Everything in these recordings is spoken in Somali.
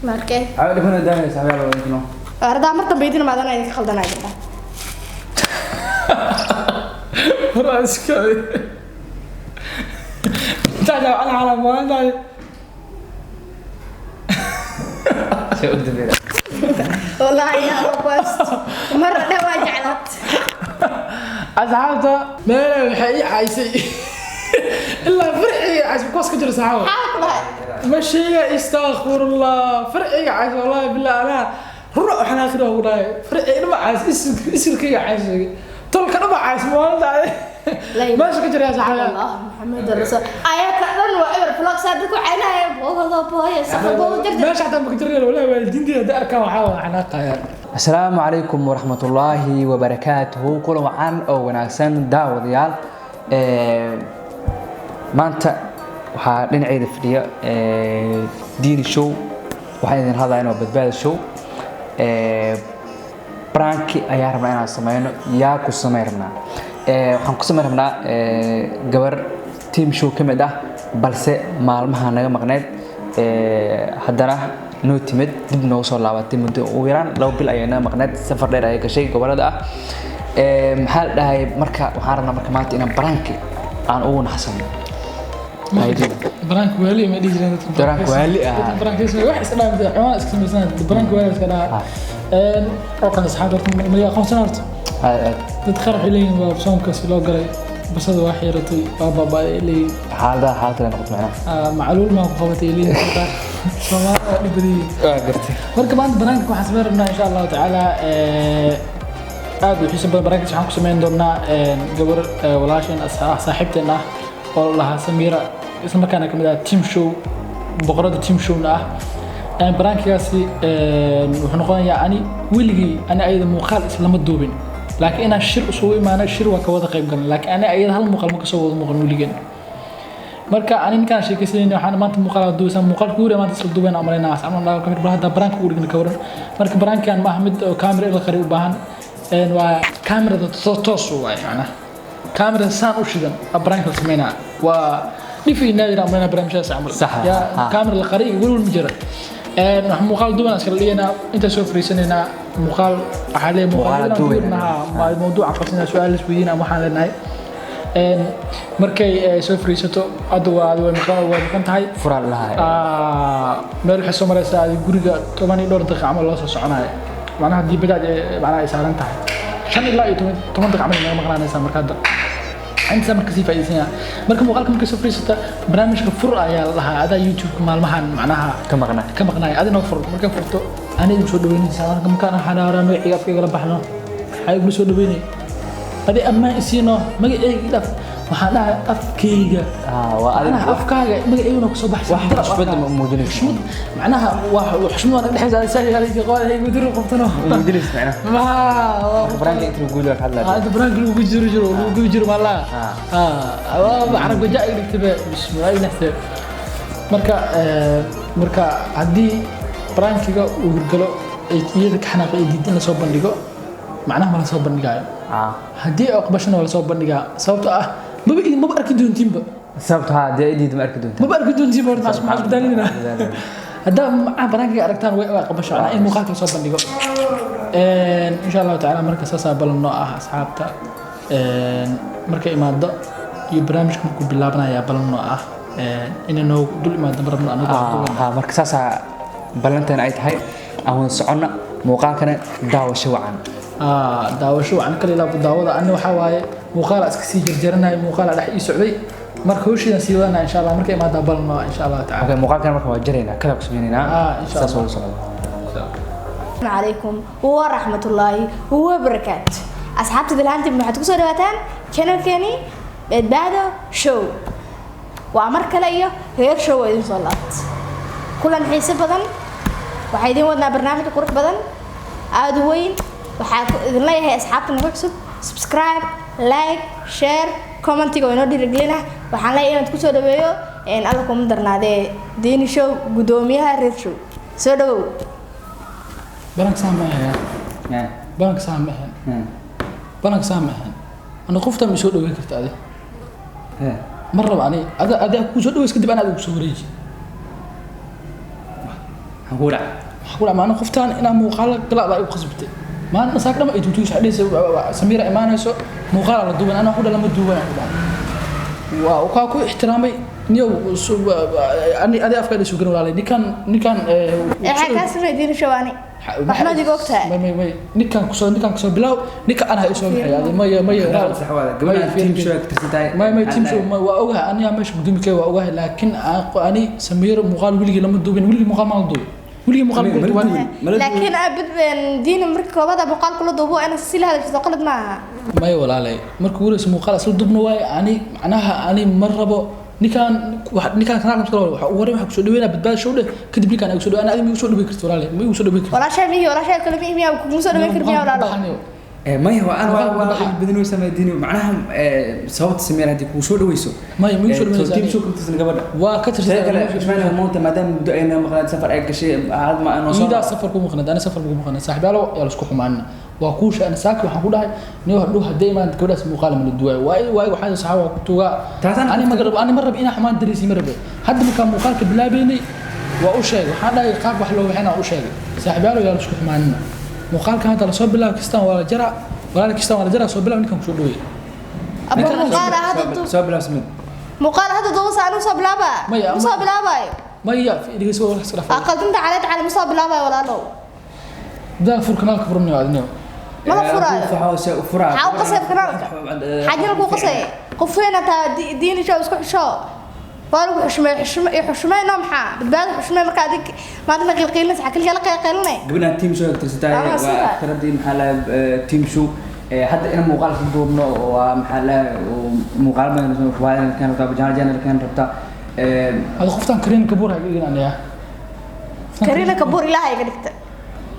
Markee? Waxaa dhibana daahaya saaxiibayaal waa idin. Ardaa mar dambe idin maadana idinka khaldanaya gabdhaha. Raaska. Intaa ala ala maalintaay. See u dambeeya. Wallaahi yaa quest. Mar dhan waa jeclaat. Asxaabta meela waxay ii caysay. Ilaa farxiga caysay kuwaas ka jira saxaabo. Maxaa ku dhahay? Ma sheega, astaghfirullah, farciga cays, wallahi billah, anaa rura waxaan aakhira ugu dhahay farciga dhama cays, isirkayga cays, tolka dhama cays maalintaay meesha ka jira saxaabo. Allah Muhammad Rasul. Ayaka dhan waa eber vlog saa dadku caynaya boogada booya saxabooda jarjar. Meesha xataa ma ka jireen, wallahi waalidiinteeda hadday arkaan waxaa waa xanaaqayaan. Asalaamu calaykum waraxmatullaahi wabarakaatuhu, kulan wacan oo wanaagsan daawadayaal. Maanta waxaa dhinaceyda fadhiya Diini Show, waxaan idin hadlayaa waa Badbaada Show. Pranki ayaa rabnaa inaan sameyno. Yaa ku sameyn rabnaa? Waxaan ku sameyn rabnaa gabar team show ka mid ah, balse maalmaha naga maqneyd, haddana noo timid, dib noogu soo laabatay. Muddo ugu yaraan 2 bil ayay naga maqneyd, safar dheer ayay gashay gobolada ah. Maxaa la dhahay, marka waxaan rabnaa marka maanta inaan pranki aan ugu naxsano. Baraanka waali ma dhihi jireen dadka? Baraanka waali ah. Dadka baraanka wax iska dhaafay, xumaan iska samaysan, baraanka waali iska dhaha. Oo kale asxaabta horta ma aqoonsan horta. Aad aad. Dad qaar waxay leeyihiin waa soonkaasi loo galay, basada waa xiiratay, waa baaba'ay ay leeyihiin. Xaaladaha xaalad kale noqoto macnaha. Macluul maa ku qabatay ay leeyihiin qaar. Soomaalida waa dhib badan yihiin. Waa gartay. Marka maanta banaanka waxaan samayn rabnaa insha Allahu tacaala aad u xiiso badan. Banaankaas waxaan ku samayn doonaa gabar walaasheen saaxiibteen ah oo la lahaa Samiira, isla markaana kamid ah team show, boqorada team showna ah. Banaankaasi wuxuu noqonayaa ani weligay ani ayada muuqaal islama duubin, laakiin inaan shir isugu imaano, shir waa ka wada qayb galan, laakiin ani ayada hal muuqaal ma kasoo wada muuqan weligeen. Marka ani ninkaan sheekaysanayna waxaan maanta muuqaal duubeysaa, muuqaalka ugu maanta isla duubeen aan malaynaa asxaabna dhaw kamid bal hadda baraanka ugu dhigna ka waran. Marka baraankan ma aha mid oo kaamira in la qariyo u baahan, waa kaamirada toos waaye, macnaha kaamirada saan u shidan aa baraanka la sameynaa. Waa dhif iyo naadir aan malaynaa barnaamijyadaas camal. Sax ah, yaa ha. Kaamira la qariyo welwel ma jira. Wax muuqaal duuban aan iskala dhigaynaa, intaa soo fariisanaynaa, muuqaal waxaa leeyahay Muuqaal muuqaal duubaynaa. duubnaha mawduuca qabsanaa, su-aal isweydiina waxaan leenahay. Markay soo fariisato hadda waa way maqan, way maqan tahay. Furaa lahaa. Meel waxay soo maraysaa adi guriga 10 iyo dhowr daqiiqo camal loo soo soconayo, macnaha haddii bajaaj macnaha ay saaran tahay 5 ilaa iyo 10 daqiiqo camal ay naga maqnaanaysaa. Marka hadda intaas marka sii faa'iidaysanaya, marka muuqaalka markay soo fariisata, barnaamijka fur ayaa la dhahaa, adaa YouTube-ka maalmahan macnaha ka maqnaa. Ka maqnaay, adina fur. Markaa furto ani idin soo dhaweynaysaa. Marka markaan waxaan rabaa magacayga afkayga la baxno, waxaa igula soo dhaweynay adi ammaan isiino magacayga ii dhaaf, waxaan dhahay afkayga. Waa adiga. Macnaha afkaaga magacayguna kusoo baxsan. Wax xushmad ma muujinayso. Xushmad macnaha waa xushmad waa naga dhexaysa saa qoolay gudur qabtano. Muujinaysa macnaha. Ma marka baraanka inta lagu guulo ka hadlaya. Inta baraanka lagu jiro lagu gubi jiro maalaha. Waa carab gaja ay dhigtay be bismillaah naxse. Marka marka haddii baraankiga uu hirgalo ay iyada ka xanaaqo ay diido in la soo bandhigo, macnaha ma la soo bandhigayo. Haddii ay aqbashana waa la soo bandhigaa, sababtoo ah maba arki doontiinba. Sababta ha dee idiid ma arki doontaa. Maba arki doontiinba horta, maxaa isku daalinayna haddaa macnaha baraankiga aragtaan way aqbasho, macnaha in muuqaalka la soo bandhigo insha Allahu tacaala. Marka saasaa balan noo ah asxaabta. Markay imaado iyo barnaamijka markuu bilaabanayaa balan noo ah inay noo dul imaado ma rabno anagoo duuban. Marka saasaa ballantan ay tahay, aan wada soconna muuqaalkana, daawasho wacan. Daawasho wacan kala ilaa daawada. Ani waxaa waaye muuqaala iska sii jarjaranayo, muuqaala dhex ii socday, marka hawshiidan sii wadanaa insha Allah. Markay imaadaa balan noo ah insha Allahu tacaala. Okay, muuqaalkana marka waa jaraynaa, kada ku sameynaynaa. Insha saas Allah. wada socda. Calaykum waraxmatullaahi wabarakaatu asxaabta dilhaantii, waxaad kusoo dhawaataan channelkeeni Badbaado Show. Waa mar kale iyo reer show oo idin soo laabt kulan xiise badan. Waxaa idin wadnaa barnaamij qurux badan aada u weyn. Waxaa idin leeyahay asxaabta nagu cusub, subscribe, like, share, commentiga oo inoo dhiirigelina. Waxaan leeyahay inaad kusoo dhaweeyo alla kuma darnaadee Diini Show, guddoomiyaha reer show, soo dhawow. Balanka saa ma ahayn. Balanka saa ma ahayn. Balanka saa ma ahayn. Ana qofta ma soo dhaweyn karta adi? Ma rabo ani ada kuu soo dhaweys kadib ana adigu soo wareeji. Maxaa kugu dhacay? Waxaa ku dhaca macnaha qoftaan inaa muuqaal gala baa igu khasbtay. Maalin saak dhama ay tuutuus xadhaysa Samiira imaanayso, muuqaal la duuban, anaa ku dhala ma duuban ku dhahay. Waa uu kaa ku ixtiraamay niyow ani adi afkaada sugan walaalay ninkan Waxaa kaa samey Diini Show ani. Waxmaad iga ogtahay. May, ninkan kusoo bilow, ninka ana ha isoo bixi adi maya. Sax waa gabadha team show ka tirsan tahay. May, team show waa ogahay, aniga meesha gudoomi kay waa ogahay, laakiin ani Samiiro muuqaal weligii lama duubin, weligii muuqaal ma la duubin, weligii muuqaal ma Mala duubin. duubin. Mala Laakiin abid Diini marka koobada muuqaal kula duubo inaad si la hadasho qalad ma aha. Maya walaalay, marka ugu horeysa muuqaal isla dubna waaye. Ani macnaha ani ma rabo ninkan ninkan kanaalka iska waxa ugu horreyn waxa kusoo dhaweynaa Badbaado Show dheh, kadib ninkan ay kusoo dhaweynaa. Adiga ma igu soo dhaweyn kartid walaalay, ma igu soo dhaweyn kartid. Walaashay mihi, walaashay kale mihi miyaa kugu soo dhaweyn kari miyaa walaalo? Maya, waa an waa badinaysa Diini, macnaha sababta Samiir haddii kugu soo dhaweyso. Maya, ma igu soo dhaweynaysa team ani. show ka tirsan gabadha. Waa ka tirsan. Sidoo kale Ismail Monta maadaama muddo ayna maqnayd, safar ay gashay had ma noo soo Iidaa safar ku maqnayd, ani safar ku maqnayd. Saaxiibayaal yaa la isku xumaanina, waa kuusha ana saaki waxaan ku dhahay niyo hadhow hadday imaan gabadhaas muuqaal ma la duwaayo, waay waxaan saxaaba waa ku tuugaa. Taasaan ani ma rabo, ani ma rabo inaa xumaan dareysi ma rabo. Hadda markaa muuqaalka bilaabeynay waa u sheegay, waxaan dhahay qaab wax loo waxina u sheegay. Saaxiibayaal yaa la isku xumaanina, muuqaalkan hadda lasoo bilaabo kistaan waa la jaraa walaal, kistaan waa la jaraa, soo bilaab ninkan kusoo dhaweeyay. Abo muuqaal hadda duub. Soo bilaab Samiir. Muuqaal hadda duuba saan u soo bilaaba. Maya, Ma soo bilaabayo. Maya, dhegeyso, wax iska dhaaf. Aqaldinta caleed cali ma soo bilaabayo walaalow. Daa fur kanaalka furnayo adniyo. Ma la furaayo. Waxa uu furaa. Maxaa u qasay kanaalka? Xajina ku qasay. Qofweena taa Diini Show isku xisho. Waa lagu xushmeey, xushme iyo xushmeyno maxaa? Badbaado xushmey marka adig maanta qiilqiilinaysa xakil kala qiilqiilinay. Gabadha team show ka tirsan tahay. Ah, waa sida. aktaradii maxaa la team show hadda in muuqaal ku duubno waa maxaa la muuqaal badan soo fuwaadan kan rabtaa jaan kan rabtaa. Hada qoftaan Kareena Kapoor ha iga aniga. Kareena Kapoor Ilaahay iga dhigta.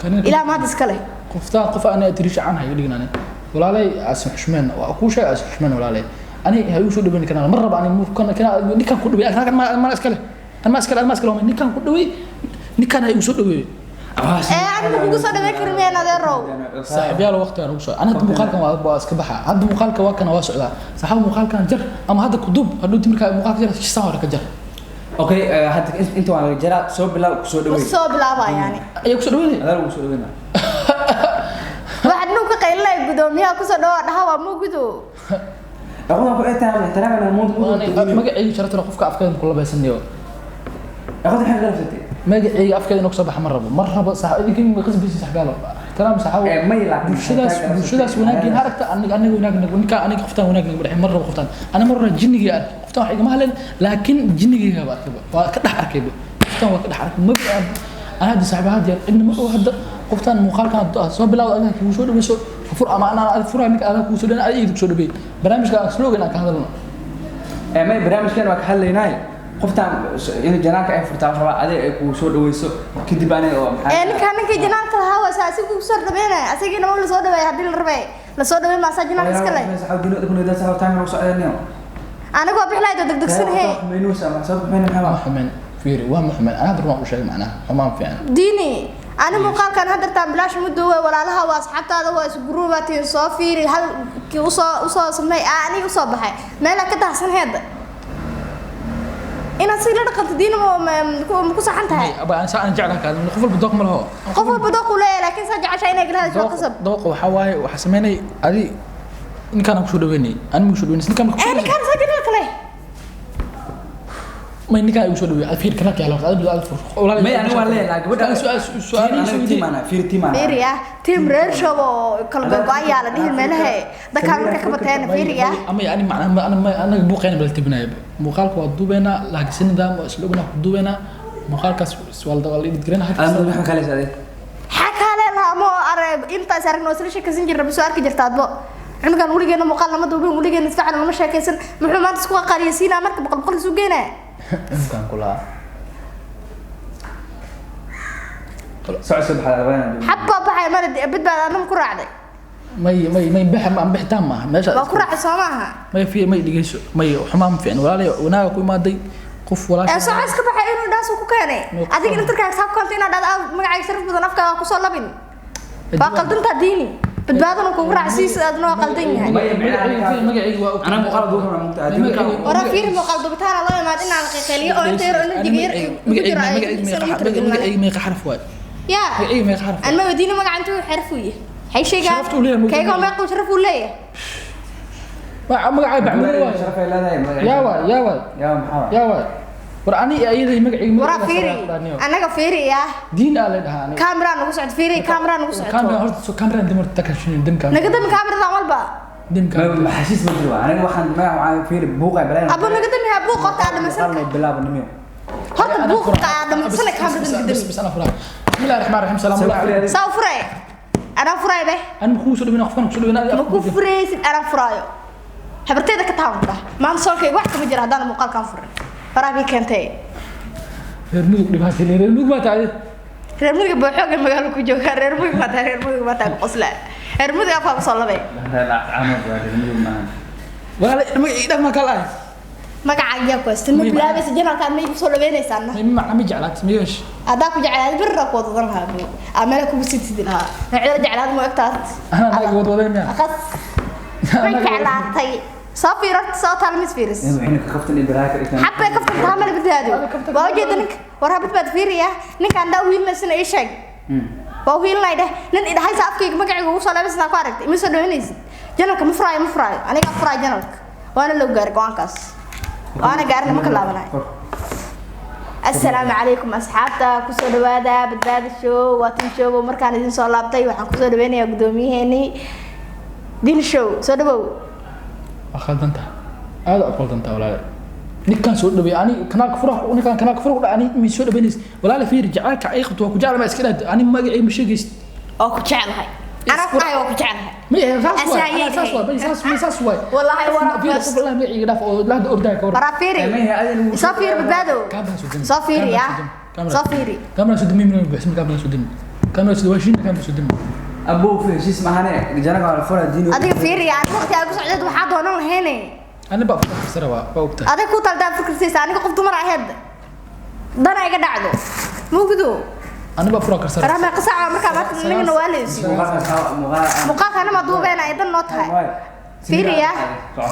Kareena Ilaah maad iska leh. Qoftaan qof ana tirish caan ha iga dhigin ani walaalay, asan xushmeen waa kuu sheegay, asan xushmeen walaalay. Ani ha igu soo dhaweyn kanaa mar raba ani move kan kana ninkan ku dhaweey kan ma iska leh, an ma iska leh, ma iska leh ninkan ku dhaweey, ninkan ha igu soo dhaweey. Ee aniga kugu soo dhaweyn kari miyaan adeerow? Saaxiibyaal waqti aan ugu soo ana hadda muuqaalkan waa iska baxa, hadda muuqaalka waa kana waa socdaa. Saaxiib, muuqaalkan jar ama hadda ku duub, hadhow timirka muuqaalka jar shisaan hore ka jar. Okay, hadda inta waa laga jaraa, soo bilaab, ku soo Ma dhaweey. soo bilaabaa yani. Ayaa ku soo dhaweynaya. Adaa lagu soo dhaweynaa. Waxaad nuu ka qaylinaya gudoomiyaha kusoo dhawaa dhaha waa mugudo. Aqoon ku ixtiraam ixtiraamana muud. Magacayga sharafta qofka afkeeda ku labaysanayo. Aqoon xaq galabsatay. Magacayga afkeeda inuu kasoo baxa ma rabo, ma rabo. Idinka qasbiisi saaxiibyaal ixtiraam saxaabo. May laakiin bulshadaas wanaagin haragta aniga wanaag ninka aniga qoftaan wanaag nagu dhex ma rabo. Qoftaan ani mar hore jinnigii arkay, qoftaan wax igama hadleen, laakiin jinnigayga baa arkayba, waa ka dhex arkayba qoftaan, waa ka dhex arkay magaca. Ana hadda saaxiib had jeer cidna ma og. Hadda qoftaan muuqaalkan hadda soo bilaawda adiga kugu soo dhaweyso fur ama ana adiga fura ninka adiga kugu soo dhaweyn adiga kugu soo dhaweey barnaamijka aan slogan aan ka hadalno. May, barnaamijkan waa ka hadlaynaa. Qoftaan in janaanka ay furtaa rabaa adiga ay kugu soo dhaweyso kadib aniga oo maxaa Ee ninka ninkii janaanka lahaa waa saa asigu soo dhaweynaya, asagiina ma la soo dhaweeya haddii la rabay la soo dhaweyn ma asaa janaanka iska leh. Anigu waa bixlayd oo degdegsan he. Ma xumeen, fiiri, waa ma xumeen. Ana hadda rumaan u sheegay, macnaha xumaan fiican. Diini, ani muuqaalkan haddartaan bilaash ma duuwe. Walaalaha waa asxaabtaada, waa isguruubatiin, soo fiiri halkii usoo sameey. Aa aniga usoo baxay meelaa ka daahsan heedda inaad si la dhaqanto. Diini ma ku saxan tahay? Aba aan saa aan jeclahay kaada qof walba dooq ma laho. Qof walba dooq uu leeyahay, laakiin saa jeceshaa inay kala hadasho waa qasab. Dooqa waxaa waaye waxaa sameynay adi ninkaan aan kusoo dhaweynay, ani ma kusoo dhaweynay ninkaan marka Ee ninkaan saa jecel kale. May, ninkaan igu soo dhaweeyay fiir kana kale adiga adiga fur. May, aniga waan leeyahay gabadha. Su'aal su'aal Fiiri ah, team reer show oo kala gogo-ayaa la dhihi meelaha dadkaan marka ka bateen, fiiri ah. Ama yani macnaha ana ma anaga buuqayna bal tibinaya muuqaalka waa duubeynaa, laakiin si nidaam oo isla ogna ku duubeynaa muuqaalkaas waa la edit gareynaa. Ana maxaa kale saade? Xaa kaale lahaa ma arag intaas aragno isla sheekaysan jirna basoo arki jirta adbo cunugan weligeena muuqaal lama duubin, weligeena si fiican lama sheekaysan. Muxuu maanta isku qariyasiinaa marka boqol boqol isu geynaya? Cunugan kula socod saddex labada. Xabba baxay mana badbaada anama ku raacday. May baxa ma bixitaan maaha meesha. Waa ku raacay soo maaha? May fi may dhigayso, may xumaan ma fiicin walaalay, wanaaga ku imaaday qof Ee walaasha. soo iska baxay inuu dhaas ku keenay adiga intarkaaga saab koonta inaad dhahdo magacayga sharaf badan afkaaga kusoo labin waa qaldantaa Diini. Badbaadana kugu raacsiis aad noo qaldan yahay. Magacayga waa Anaa muuqaal duuban rabnaa mugta. Haddii Waraa fiiri, muuqaal dubitaana loo imaad inaan qiiqeeliyo oo inta yar oo energy yar igu jiro ay isan ugu talagelin. Magacayga meeqa xaraf waay? Yaa. Magacayga meeqa xaraf? Aan ma weydiino magaca intuu xaraf uu yahay. Hay sheegaan. Sharafta uu leeyahay ma Kayga meeqa uu sharaf uu leeyahay? Magacayga bacmada waay. Sharaf ay leedahay magaca. Yaa waay, yaa waay. Yaa maxaa waay? Yaa waay, war ani ayada magacayga. Waraa fiiri. Anaga fiiri yaa. Diin aa la dhahaa aniga. Kaamera nagu socdo, fiiri, kaamera nagu Kaamera socdo. horta soo kaamera dimar takashin dimka. Naga dami kaameradan walba. Dimka. Ma xashiis ma jiro. Aniga waxaan magaca waxaan fiiri buuqa balaa. Abo naga dami ha buuq horta aad dhamaysan. Muuqaal bilaab nimiyo. Horta buuqa aad dhamaysan kaameradan naga بس dami. بس انا فراغ. بسم الله الرحمن الرحيم، السلام عليكم. Saa u furay. Anaa furay beh. انا مكو soo dhaweyna, qofkan ku soo dhaweyna. Ma ku furaysid, anaa furaayo. Habarteyda ka taawan ku dhah. Maanta soonkayga wax kama jira haddaan muuqaalkaan furin. Horaa bii keentay. Reer mudug dhibaatay, reer mudug ma tahay? Reer mudug baa xoogga magaalo ku jooga. Reer mudug ma tahay, reer mudug ma tahay qosla. Reer mudug afaa soo labay. Caanood waa reer mudug maahan. Walaal, magacayga dhaf ma kala ahay. Magacaaga yaa ku haysta ma bilaabaysa janalkaan ma igu soo dhaweynaysaana. Ma ma jeclaat ma yeesh. Haddaa ku jeclaad birra ku wadadan lahaa buu aa meela kugu sitidi lahaa noocyada jeclaad ma egtaas. Anaa naag wadwaday miya? Aqas way jeclaatay, soo fiir horta, soo taal mis fiiris. Waxayna ka kaftan ibraahim ka dhigtaan. Xabbay kaftan taa male badbaado waa ujeeda ninka war habad baad fiiriya ninkaan daa wiilna ii sheeg waa wiilnay dheh nin idhahaysa afkayga magacayga ugu soo laabaysa ku aragtay ima soo dhaweynaysid janalka ma furaayo, ma furaayo, anigaa furaayo janalka, waana loo gaaray go-aankaas, waana gaarna ma ka laabanayo. Asalaamu calaykum asxaabta, kusoo dhawaada Badbaada Show, waa tin show. Markaan idin soo laabtay waxaan kusoo dhaweynayaa gudoomiyaheenii Din Show, soo dhawow. Waa khaldantaha, aad u khaldantaha walaal. Ninkaan soo dhaweey ani kanaalka furaha, ninkaan kanaalka furaha ku dhaca ani mi soo dhaweynaysa. Walaal fiir, jacaylka ay qabto waa ku jecel, ma iska dhaad ani magacay ma sheegaysid. Oo ku jeclahay, anaa ku dhahay waa ku jeclahay. Ma yahay saas waay. Asaayay Anaa saas waay tahay. Saas ma saas waay. Wallahi waraa fiir bas. Qof wallahi magacayga dhaaf oo lahda ordaya ka war. Waraa fiiri. Qiimaha adin Soo fiiri Badbaado. Kaamera soo dami. Soo fiiri ya, soo fiiri. Kaamera soo dami, min buuxsan kaamera soo dami, kaamera soo waashin, kaamera soo dami. Abuu fi heshiis maahane janaga waa la furaa diin. Adiga fiiri ya, waqti aad ku socdeed waxaa doonan lahayne. Ani baa furaha kasara waa ogtahay. Adiga ku taldaa fikirsiisa, aniga qof dumar aheed dana iga dhacdo mugdo. Ani baa furaha kasara. Waraa meeqa saaca markaa maanta nigana waa leesi. Muuqaalka saa muuqaal. Muuqaalkaana ma duubeena ay dan noo tahay. Fiiri ya,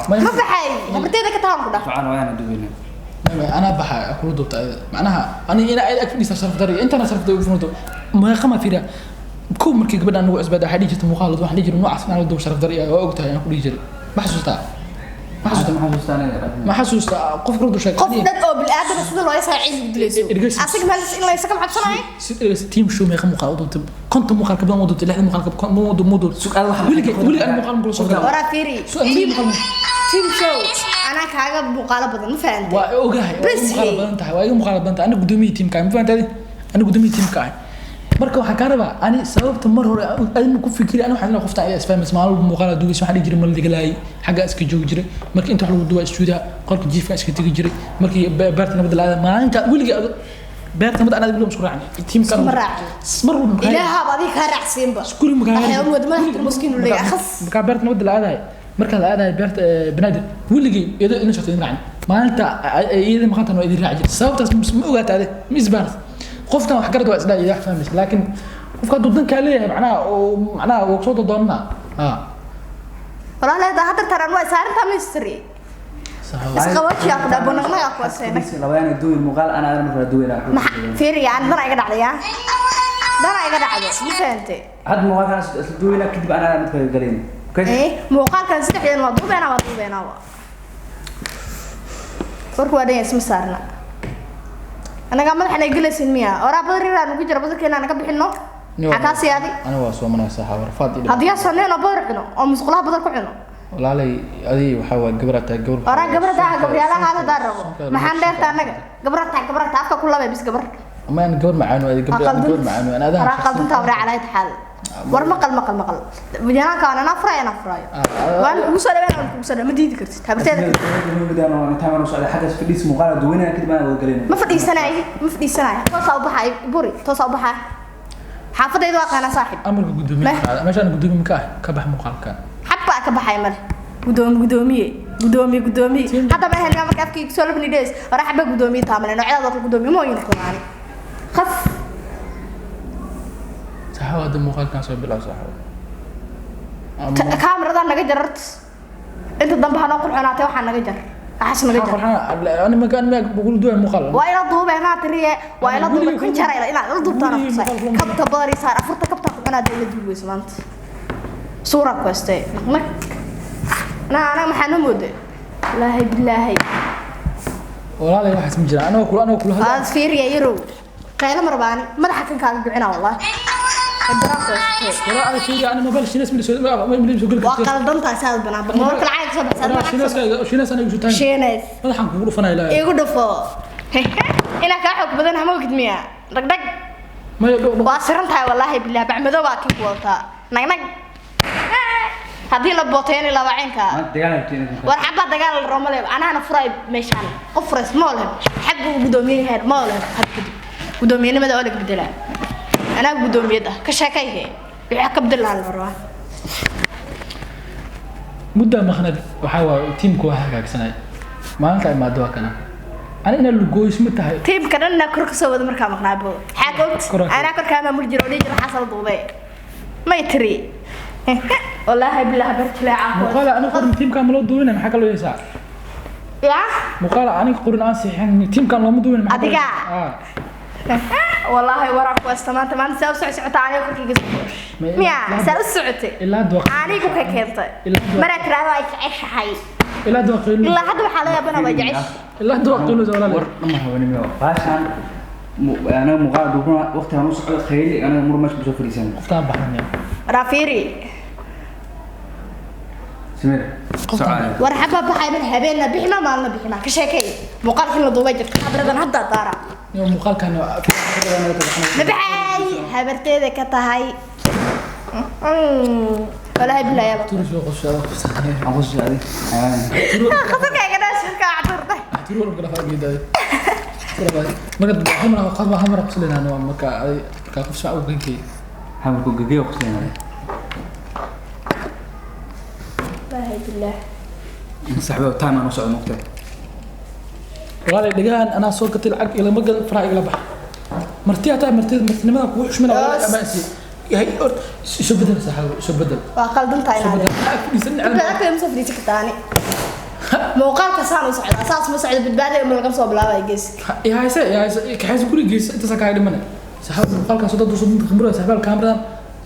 ma baxay habarteyda ka tahan ku dhah. Socon waana duweyna. Anaa baxa kula duubta ayada macnaha ani ina ayada ag fadhiisa sharaf dari intana sharaf dari ugu furto meeqa ma fiiriya kow markii gabadhaan nagu cusbayd waxay dhihi jirtay muuqaal waxaan dhihi jiray noocaas inaan la duubo sharaf dari waa ogtahay aan ku dhihi jiray. Ma xasuustaa? Ma xasuustaa? Ma xasuustaa aniga? Ma xasuustaa qof kula dul sheegay? Qof dhan oo bilaadan sida loo yasaa ciis dilayso. Ergeysi. Asaga meel in la isaga cabsanayo. Team show meeqa muuqaal u duubtay? 50 muuqaal ka badan u duubtay, 60 muuqaal ka badan mu duubtay. Su'aal waxa- Weligay aan muuqaal ma kula soo galay. Waraa fiiri. Su'aal weligay muuqaal Team show anaa kaaga muuqaalo badan, ma fahantay? Waa ogahay, waa Bas iga muuqaal hey. badan tahay, waa iga muuqaal badan tahay. Aniga gudoomiyii tiimka ma fahantay? Aniga gudoomiyii tiimka ahay. Marka waxaan kaa rabaa ani sababta mar hore adima ku fikiri ani waxaan leeyahay qofta ayaa isfahmaysa maalin walba muuqaal aad duugaysa. Waxaan dhihi jiray ma la degalaayay xaggaa iska joogi jiray marka inta wax lagu duwaa istuudiyaha qolka jiifka iska tegi jiray markii beerta nabadda la aaday maalinta weligii beerta nabadda anaad weliba isku raacnay tiimka. Iskuma raacin. Mar walba Ilaahaaba adiga kaa raacsiinba. Guri makaa Waxyaabo mooda madaxa miskiin u leeyahay akhas. Markaa beerta nabadda la aadahay, markaa la aadahay beerta banaadir weligay iyadoo idin socota idin raacin maalinta iyada maqantan waa idin raaci jirtay. Sababtaas ma ogaata ade ma isbaarat qofkan wax garad waa isdhaa wax fahmaysa, laakiin qofka hadduu dankaa leeyahay macnaha oo macnaha wuu soo dodoonaa ha. Walaalahay hadda taran waa saarinta mystery. Sax. Isqaboojiyaa ku dhaabo naqnaqa ku aseenay. Labadana duwin muuqaal ana adan markaa duweyna. Fiiri ya, dana iga dhacday ya, dana iga dhacdo, ma fahantay? Had muuqaalkan isla duweyna kadib ana adan markaa galayna. Okay. Eh, muuqaalkan saddexdeen waa duubeena, waa duubeena, waa warku waa dhan yahay, isma saarna annagaa madaxna ay gelaysin miya? Oraa badar yaraa nugu jira, badarkeena naga bixino maxaa kaa siyaadi? Aniga waa soomanaa saaxa warfaad ii Haddii aa soneen oo badar cuno oo musqulaha badar ku cuno. Walaalay adii waxaa waa gabar tahay gabar. Oraa gabar taa gabaryaalaha haada rabo maxaan dheerta annaga gabar taa gabar taa afka ku labay bis gabar. Ama aan gabar macaan waa gabar aan gabar macaan aan adaa. Oraa qaldunta waraa calaa taxaal war maqal maqal maqal janaanka waan anaa furayo, anaa furayo, waan kugu soo dhaween, waan kugu soo dhaween, ma diidi kartid habarteeda. Xaggaas fadhiis muuqaal duweyna kadib ana wada galayna. Ma fadhiisanayo, ma fadhiisanayo, toosaa u baxay buri, toosaa u baxay xaafadayda waa qaanaa saaxib. Amarka gudoomiye meeshaan gudoomiye ka ah ka bax muuqaalka. Xabbaa ka baxay male gudoomi gudoomiye gudoomiye gudoomiye hadda ma helnaa marka afkayga soo labni dhees hore xabba gudoomiye taamale noocyadaada kale gudoomiye mooyin kunaani khas. Saxaabo hadda muuqaalkan soo bilaab saaxaabo. Kaamiradaa naga jar horta. Inta dambe hanoo qurxonaatay, waxaa naga jar, waxaas naga jar. Ani ma ani ma bugul duway muuqaal. Waa ila duubay maa tiriye, waa ila duubay kun jara inaad ila duubtaan. Weligii kusay muuqaal kuma. Kabta badan ii saar, afurta kabta ku cunaa ila duubayso maanta. Suura ku haystay naq anaa maxaa noo mooday? Wallaahi bilaahi. Walaalay, waxaas ma jiraan. Anagoo kula hadla. Aad fiiriya yarow, qaylo marbaani madaxa kan kaaga bixinaa wallahi. Haddana ku haystay. Walaa ani fiiri, ani mobile Shiinaas ma soo ma soo geli Waa kartid. qaldantahay saad banaan marka lacag soo baxsan. Walaa Shiinaas aniga igu tahay. Shiinays. Madaxan kugu dhufanaya ilaahay. Igu dhufo inaa kaa xoog badan hama ogid miya? Dhagdhag. Maya dhow. Waa siran tahay wallaahi bilah, bacmadow baa kin ku wadataa nag nag haddii la booteyn labacinka. Maanta dagaal rabtiin. War xabaa dagaal la rabo male, anaana furay meeshaan qof furays ma oleh, xag uu gudoomiye yahay ma oleh. Had kadib gudoomiyenimada oo laga bedelaa, anaa gudoomiyad ah ka sheekayhe, wixii ka bedel lahaa la rabaa. Muddaa maqnad waxaa waaye tiimku waa hagaagsanay. Maalinta imaado waa kana ani inaa lugooys ma tahay. Tiimka dhan inaa kor kasoo wada markaa maqnaabo xaa ka ogt. Kor. Anaa korkaa maamul jiro oo dhihi jiro xasal duube may tiri wallaahi bilah barjileeca. Muuqaala aniga qorin tiimkaan ma loo duubinay, maxaa kaloo yeesaa? Ya. Muuqaala aniga qorin aan saxiixin tiimkaan looma duubin, maxaa kaloo Adiga? yeesaa? Ah. Wallaahi waraa ku haysta maanta. Maanta saa u socota aniga korkayga soo miya saa u socotay. Ilaa hadda waa Anigu ka keentay. Ilaa hadda Maraa tiraahdo ay jeceshahay. Ilaa hadda waa qaylo. Ilaa hadda waxaa laga yaabana waa jecesh. Ilaa hadda waa qaylo, walaal. War dhama rabanimo baashaan anaga muuqaal duubna waqtigaan u socdo khayli anaga mur meesha kusoo fadhiisan. Qoftaan baxan. Rafiiri. Samir, socaale. War xabaa baxay min habeenna bixina maalna bixina ka sheekay muuqaalkii la duubay jirta khabradan hadda daara. Iyo muuqaalkan Ma baxay habarteeda ka tahay walaahi bilaa yaaba. Turu soo qoshaa qoftaan. Aan ku socday xayawaan. Khatarka iga dhaasirka cabirta. Turu walba kala faagiiday. Marka hal mar qof hal mar qosleynaa marka marka qof soo ugu geeyay. Habarku gagay qosleynaa. Walaahi bilaah. Saxbo time aan u socdo mugtay. Walaalay, dhagahan anaa soo gatay, lacag ilama gal, faraha igala bax. Marti hataa marti martinimada kugu xushmina walaalay ama isi yahay ort isu bedel saxaabo, isu bedel. Waa qaldantahay. Isu inaad bedel. Lacag fadhiisan. Badbaado ma soo fadhiisan kartaa ani. Muuqaalka saan u socdaa, saas ma socdo, badbaadada ma laga soo bilaabaya geeska. Hayse hayse kaxayse gurigiisa intaas kaaga dhimana saxaabo. Muuqaalkan 30 daqiiqo saxaabo, kaamiradan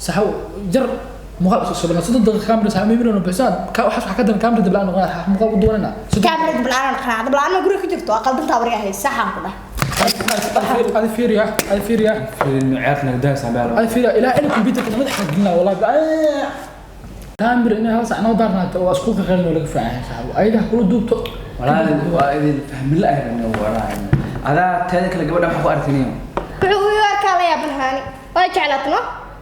saxaabo jar, muuqaal soo bilaab 30 daqiiqo, kaamira saxaabo meemiro bixisaan ka waxaas waxa ka dan kaamira dib la'aan noqonaa muuqaal u duwanana. Kaamirada dablaan qanaa dablaan ma guriga ku jirto. Waa qaldantaa warga hay saxan ku dhah. Adi fiiriya, adi fiiriya. Ciyaarta nagdaa saxbo. Adi fiiriya ilaa ila computerka madaxa gelina wallahi kaamira inay hal sac noo daarnaato waa isku qaqalin oo laga fiican yahay saxaabo ayadaha kula duubto. Walaal, waa idin fahmi la'ahay walaal. Adaa teeda kale gabadha waxaa ku aragtiniyo. Wuxuu u arkaa la yaaban haani waa jeclaatno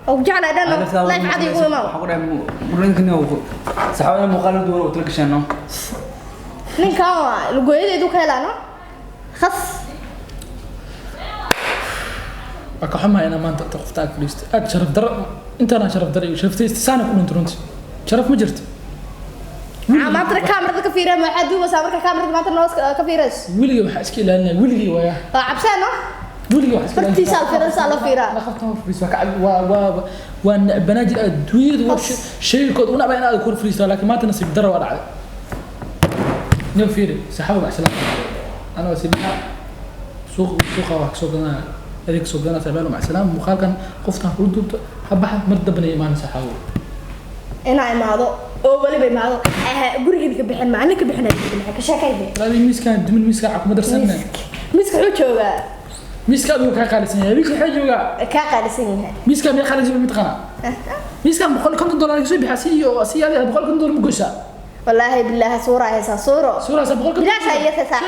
oo ku jeclaa dhan life cadi ugu imaw. Waxaa ku dhahay murninkani saxaabada muuqaal duwan oo tala gashaano. Ninkan waa lugooyadeedu ka helaano khas. Waa ka xumahay inaa maanta inta qofta ag fadhiisto aad sharaf daro, intaana sharaf daro iyo sharaftaysta saana ku dhinto, runtii sharaf ma jirto. Maanta kaamirada ka fiiriya, waxaa duubaysaa marka kaamirada maanta noo ka fiirayso. Weligay waxaa iska ilaalinaya weligay waaya. Waa cabsaan no. Weligay waxaa iska Hortiisa la fiirinaysaa, la fiiraa. La qabta hor fadhiisto waa ka waa waa necbanaajir adduunyada waa shaykood u nacba in aad kor fadhiisto, laakiin maanta nasiib daro waa dhacday. Nin fiiri saxaabo mac salaam, ana waa sibixa suuqa wax kasoo gadanaya, adeeg kasoo gadanaya saxaabo mac salaam. Muuqaalkan qoftan kula duubto ha baxa, mar dambana imaan saxaabo. Inaa imaado oo weliba imaado gurigeeda ka bixin ma ka bixin ka sheekayde. Walaali, miiskaan dumin, miiskaan kuma darsanna. Miiska wuxuu joogaa. Miiska adigu kaa qaalisan yahay, miiska waxaa joogaa. Kaa qaalisan yahay. Miiska miyaa qaalisan yahay mataqaanaa? Miiskaan $150 kasoo bixiya si iyo si adiga $150 ma goysaa? Wallaahi bilaahi suura haysaa suuro. Suuraas 150. Bilaash ayay haysaa.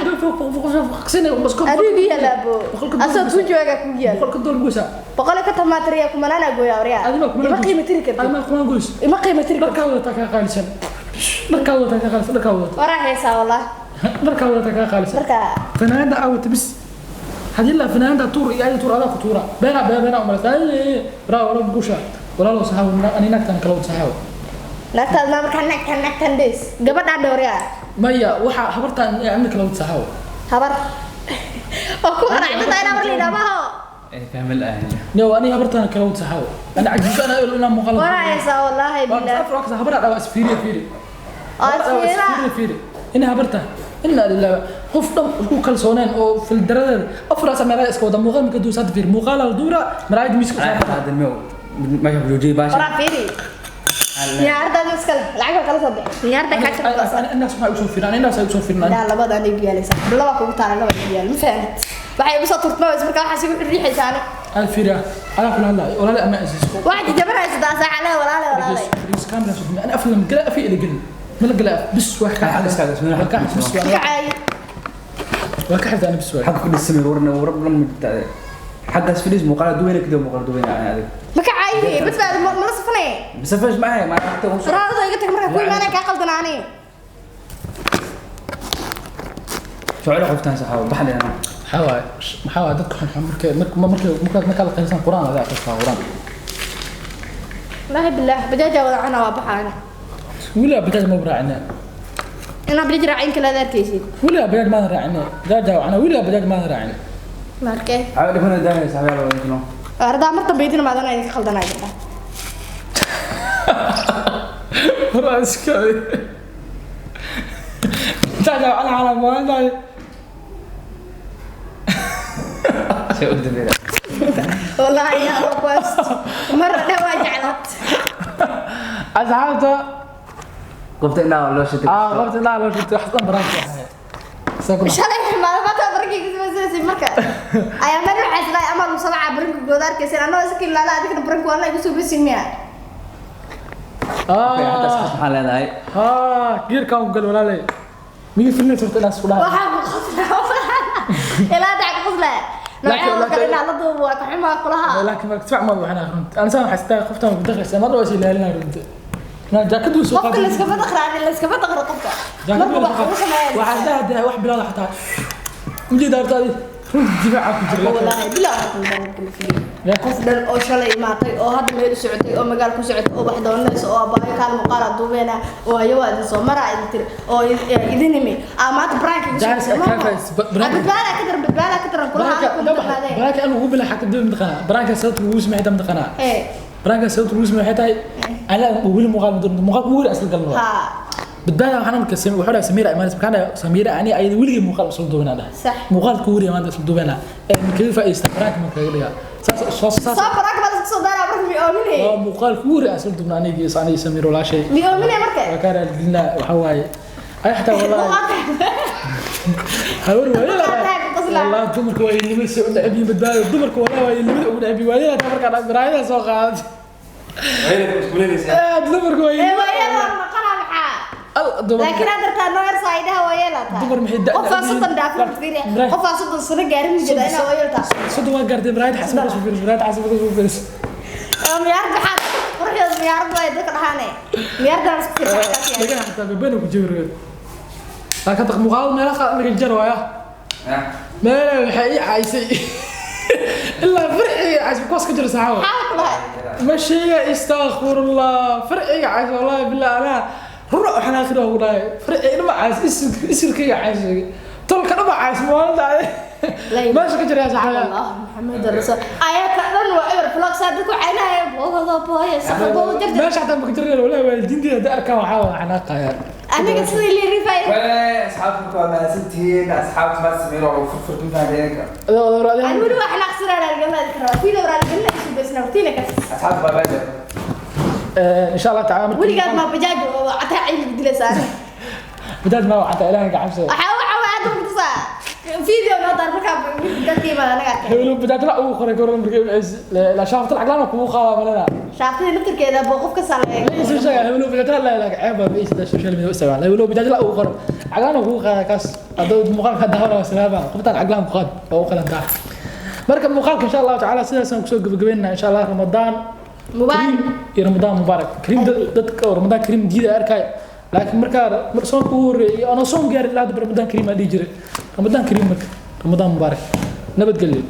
Adigu yaalaabo asoo ku jooga ku yaal. $150 ma goysaa? 150 maatriya kumanaana gooya waryaa. Adiga Ima qiimo tiri kartid. Adiga kumanaan goys. Ima qiimo tiri kartid. Dharkaa wadataa kaa qaalisan, dharkaa wadataa kaa qaalisan, dharkaa wadataa. Waraa haysaa wallaahi. Dharkaa wadataa kaa qaalisan. Marka fanaanada aawata bis haddii la fanaanada tuur iyo ayada tuur adaa ku tuura beenaa beenaa beenaa umalaysa braa wala gusha walaalo saxaabo ani naagtan kala wad saxaabo. Naagtaad maa markaa naagtan naagtan dheys gabadhaan dhowriyaa. Maya, waxaa habartaan amni kala wad saxaabo. Habar oo ku qanacdada inaa mar liidhaa maho. Fahmi la'aan. No, aniga habartaan kala wad saxaawo. Ana cajiib ana ilo inaan muuqaal. Waraysa wallaahi billaah. Afar waqti habar dhawa isfiiriya fiiri. Isfiira. Isfiiriya fiiri. Ina habarta. Inna lillahi qof dhan isku kalsooneen oo fildaradeeda afraas maraayad iska wada muuqaal marka duusaad fiiri muuqaal la duura maraayad miiska Ana soo hadda ma meesha joojiyay baasha. Waraa fiiri. Niyaardaada iskale lacag kala soo bix. Niyaarda ka jirta. Intaas waxay usoo fiiraan intaas ay usoo fiiraan. Daa labada aniga yaalaysa. Laba kugu taala laba yaal ma fahamtid. Waxay igu soo turtmaa is markaa waxaa igu riixaysaa ani. Aad fiiriya ala kula hadlaa walaal ama asiisko. Waxaad jabanaysaa saaca leh walaale walaale. Firiis kaamira soo ana aflam gala afi ila gal. Ma la gala bis wax ka Xagga iskaaga soo waa ka bis waa Kacay. waa ka xifdaan bis waa. Xagga ku dhismay warna warab lama jirtaa. Xaggaas fadhiis muuqaal duweyne kadib muuqaal duweyne aan adag. Ma kacay badbaado ma la safanay. Masafash ma ahay ma aragta uu soo. Raadada iga tag markaa ku imaanaya kaa qaldanaani. Socod qoftaan saxaabo baxdayna. Maxaa waaye maxaa waaye dadka xunxun markay marka marka marka marka la qeylsan quraan adaa akhristaa quraan. Wallaahi billaah bajaaja wada cana waa baxaana. Weligaa bajaaj ma raacina. Inaa bajaaj raacin kala arkaysid. Weligaa bajaaj ma raacina. Bajaaj wacna weligaa bajaaj ma raacina. Ma arkay. Caawa dhibana daahaya saxaabo wada inoo. Ardaa mar dambe idin maadana idinka qaldanaa gabdha. Quraan iska. Bajaaj wacna ala maalinta. Soo u dambeeya. Wallaahi yaa kuwaas mar dhan waa jeclaat. Asxaabta Qofta indhaha loo shitay. Qofta indhaha loo shitay wax dhan baraanka ahay. Shalay maalmaha barkiga kasoo marka ayaa mar waxay isla ama lagu soo caa baranka gooda arkaysan anoo iska ilaala adigna baranka waa igu soo bisin miya. Hadda sax maxaa leedahay? Geerkaan ku gal walaalay. Miyi filin surta inaad isku dhahay. Waxaa ku qoslaa. Ilaa dac ku qoslaa. Noocyada kale inaa la duubo waa ka xumaa kulaha. Laakiin marka tisbac ma waxaan runta. Ana saan xastaa qoftaan ku dakhlaysa ma waa is ilaalinaa runta. Na jaakadu soo qofka la iskama daqraan la iskama daqro qofka. Marka wax uu sameeyo. Waxaa dahdaa wax bilaad xataa. Ujeeda horta runta difaaca ku jira. Wallaahi bilaa qof dhan oo shalay imaatay oo hadda meel u socotay oo magaal ku socotay oo wax doonayso oo abaayo kaal muuqaal aad duubeena oo ayo waa idin soo maraa idin tiri oo idin imi aa maanta prank igu Jaaris soo ka badbaada ka daran badbaada ka daran kulaha ku badbaadeen. Baraanka aan ugu bilaa xagga dib maqana. Baraanka sababta ugu sameeyay dam maqana. Baraanka sababta ugu sameeyay tahay ana weli muuqaal muuqaal ugu asal galno. Badbaada waxaan marka sameeyay wuxuu dhahay Samiira imaan markaan Samiira ani ayada weligii muuqaal soo duubnaa dhahay. Sax. Muuqaalka weli maanta soo duubnaa. Ee kaga faa'iideysta baraanka marka kaga dhigaa. Saas saas saas. Soo baraanka baad soo daaraa marka mi oominay. Waa muuqaalka weli asal duubnaa anigii aniga Samiir walaashay. Mi oominay marka. Waa ka raadinaa waxa waaye. Ay xataa wallahi. Hawar waaye. Wallahi dumarku waa ilmo soo dhacay badbaado dumarku wallahi waa ilmo ugu dhacay waa taa marka baraayada soo qaad. Aad dumarku waa ilmo. Ee waa maqana maxaa. Laakiin aad dartaa noo yar saayidaha waa yeelataa. Dumar maxay da qof aan soddon dhaafin fiiri qof aan 30 sano gaarin jira inaa waa yeelataa. Soddon waa gaartay baraayada xasan soo fiiris baraayada xasan soo fiiris. Miyaarda xaad quruxda miyaarda way dadka dhahaane. Miyaarda isku fiirsan. Laga xataa babana ku jiro. Laakiin taq muuqaal meel qaad laga jar waaya. Meel waxay ii caysay. Ilaa farciga cays kuwaas ka jira saxaabo. Maxaa ku lahay? Ma sheega astaghfirullah farciga cays wallahi billah ana ruux waxaan aakhira ugu dhahay farciga dhama cays isirkayga cays tolka dhama cays maalinta meesha ka jira saxaabo. Allah Muhammad rasul ayaka dhan waa eber vlog saa dadku caynaya boogada booya saxabooda jarjar. Meesha xataa ma ka jireen wallahi waalidiinteeda hadda arkaan waxaa waa xanaaqayaan. Aniga sidii lii rifay. Asxaabta waa mahadsantihiin asxaabta ma sameeyay oo furfurtu faadeenka. Aan weli wax xanaaqsanaa raaligelin karaa fiido raaligelin isu beesna waqtiina ka. Asxaabta baa baa. Insha Allah ta'ala weligaad ma bajaaj oo cataa cilmi dilaysaa. Bajaaj ma waxa ilaahay ka cabsado. Waxa waxa aad u tusaa fiido noo dar marka dadkii ma anaga arkay. Hebel bajaaj la ugu qoray goor markii la shaafta lacag lana kugu qaada malana. Shaaftada naftirkeeda boo qof ka saleeyay. Soo sheegay hebel bajaaj la la ceeb baa is social media isticmaal. Hebel bajaaj la ugu qoray. Lacag lana kugu qaada kaas. Hadda muuqaalka daawada salaama qoftaan lacag lana ku qaad oo u qalantaa. Marka muuqaalka insha Allah ta'ala sidaas aan ku soo gabagabeynaa insha Allah Ramadaan mubaarak iyo Ramadaan mubaarak. Kariim dadka Ramadaan kariim diida arkay. Laakiin marka soonka ugu horeeyay anoo soon gaarin ilaa hadda Ramadaan kariim aan dhihi jiray. Ramadaan kariim marka Ramadaan mubaarak. Nabadgelyo.